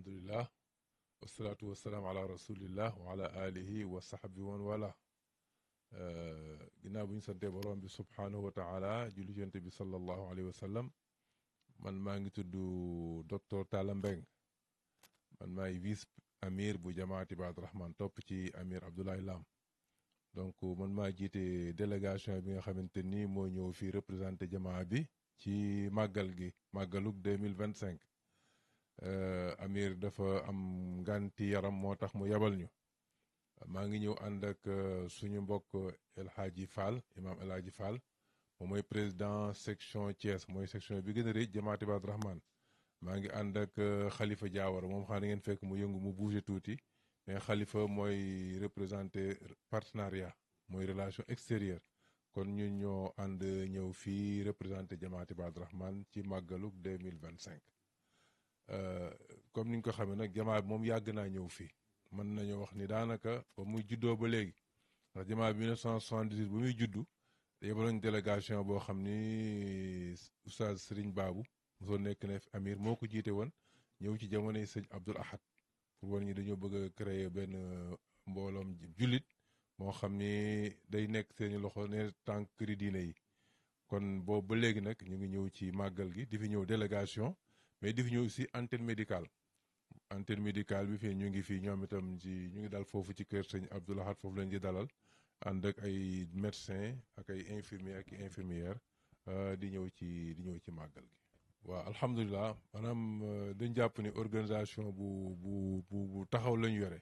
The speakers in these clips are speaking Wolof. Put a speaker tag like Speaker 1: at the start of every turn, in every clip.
Speaker 1: alhamdulillah wasalaatu wasalaam ala rasulillah wa ala alihi wa sahbi wan wala ginnaaw bu ñu santee borom bi subhaanahu wa taala julli ci Yonent bi sallallahu alayhi wa sallam man maa ngi tudd docteur Talla Mbeng man maay vice amir bu jamaati Ibaad Rahman topp ci amir Abdoulaye Lam donc man maa jiite délégation bi nga xamante ni moo ñëw fii représenté jamaa bi ci màggal gi màggalug 2025 amir dafa am nganti yaram moo tax mu yabal ñu maa ngi ñëw ànd ak suñu mbokk El Hadji Fall imam El Hadji Fall moom mooy président section Thiès mooy section bi gën a rëy jamaati Ibaad Rahman maa ngi ànd ak Khalifa Diawara moom xam na ngeen fekk mu yëngu mu bouger tuuti mais Khalifa mooy représenté partenariat mooy relation extérieure kon ñun ñoo ànd ñëw fii représenté jamaati Ibaad Rahman ci màggalug 2025 comme ni nga ko xamee nag jamaa bi moom yàgg naa ñëw fii mën nañoo wax ni daanaka ba muy juddoo ba léegi ndax jamaa bi 1978 ba muy juddu yebaloon délégation boo xam ni oustaz Serigne Babou mosoo nekk na amir moo ko jiite woon ñëw ci jamonoy sëñ Abdoul Ahad pour wan ñi dañoo bëgg a créer benn mbooloom jullit moo xam ni day nekk seeni loxo ne tànk këri diine yi kon boobu ba léegi nag ñu ngi ñëw ci màggal gi di fi ñëw délégation mais di fi ñëw aussi antenne médicale bi fii ñu ngi fii ñoom itam ñu ngi dal foofu ci kër sëñ Abdoul Ahad foofu lañ di dalal ànd ak ay médecins ak ay infirmiers ak i infirmières di ñëw ci màggal gi. waaw alhamdulilah maanaam dañ jàpp ni organisation bu taxaw lañ yore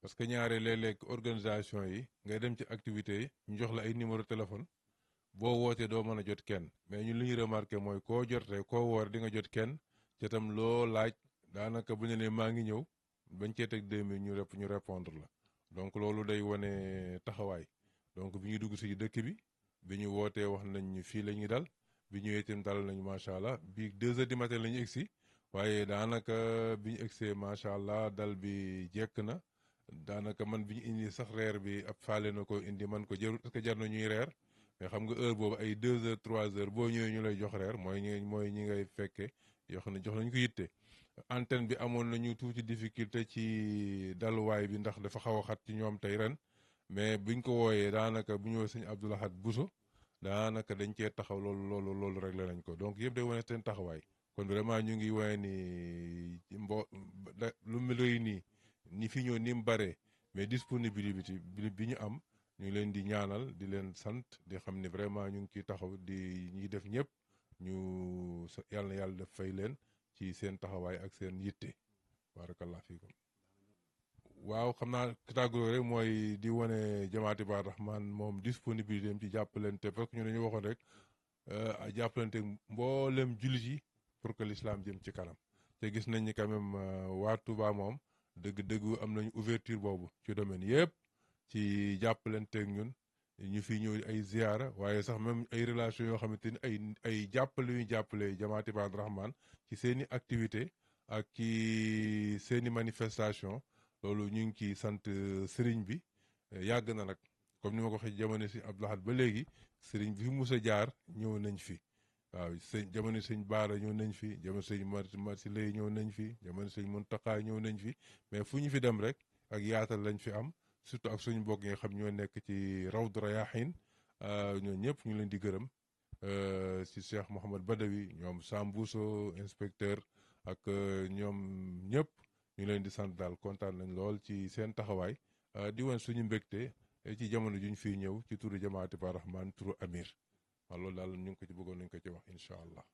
Speaker 1: parce que ñaare léeg-léeg organisation yi ngay dem ci activités yi ñu jox la ay numéro téléphone boo wootee doo mën a jot kenn mais ñun li ñu remarqué mooy koo jotee koo woor di nga jot kenn ci tam loo laaj daanaka bu ñu nee maa ngi ñëw bañ cee teg 2000 ñu répondre la donc loolu day wane taxawaay donc bi ñu dugg si dëkk bi ñu wootee wax nañ ñu fii la ñuy dal bi ñëwee itam dalal nañu macha allah bii 2 heures du matin la ñu egsi waaye daanaka bi ñu egsee macha allah dal bi jekk na daanaka man bi ñu indi sax reer bi ab faale na ko indi man ko jarul est-ce que jar na ñuy reer mais xam nga heure boobu ay 2 heures 3 heures boo ñëwee ñu lay jox reer mooy ñi ngay fekke jox nañu ko yitte. antenne bi amoon nañu tuuti difficulté ci daluwaay bi ndax dafa xaw a xat ci ñoom tey ren mais buñ ko wooyee daanaka bu ñëwee sëñ Abdoul Ahad Bousso daanaka dañ cee taxaw loolu réglé nañ ko donc yëpp day wane seen taxawaay kon vraiment ñu ngi wane ni lu mu rëy nii ñi fi ñëw ni mu bare mais disponibilité bi ñu am ñu ngi leen di ñaanal di leen sant di xam ni vraiment ñu ngi ciy taxaw di ñuy def ñëpp ñu yàlla def fay leen ci seen taxawaay ak seen yitte barakallah fiikum waaw xam naa tàggoo rek mooy di wane jamaati Ibaad Rahman moom disponibilité am ci jàppalante parce que ñu dañu waxoon rek jàppalante mboolem jullit yi pour que l'islam jëm ci kanam te gis nañ ni quand même waa Touba moom dëgg-dëgg am nañu ouverture boobu ci domaine yëpp ci jàppalanteeg ñun ñu fi ñëw ay ziyaara waaye sax même ay relation yoo xamante ni ay jàppale yu ñu jàppale jamaati Ibaad Rahman ci seen i activité ak ci seen i manifestation loolu ñu ngi ciy sant sëriñ bi yàgg na nag comme ni ma ko waxee jamono si Abdoul Ahad ba léegi sëriñ bi fi mus a jaar ñëw nañ fi waaw jamono sëñ Baara ñëw nañ fi jamono sëñ Marsi Lay ñëw nañ fi jamono sëñ Muntaqa ñëw nañ fi mais fu ñu fi dem rek ak yaatal lañ fi am surtout ak suñu mbokk yi nga xam ñoo nekk ci Rawdu Rayaahin ñoo ñëpp ñu leen di gërëm si Cheikh Mouhamad Badawi ñoom Sambuso inspecteur ak ñoom ñëpp ñu leen di sant daal kontaan nañ lool ci seen taxawaay di wan suñu mbégte ci jamono juñ fii ñëw ci turu jamaati Ibaad Rahman turu amir waaw loolu daal ñu ngi ko ci bëggoon nañ ko ci wax incha allah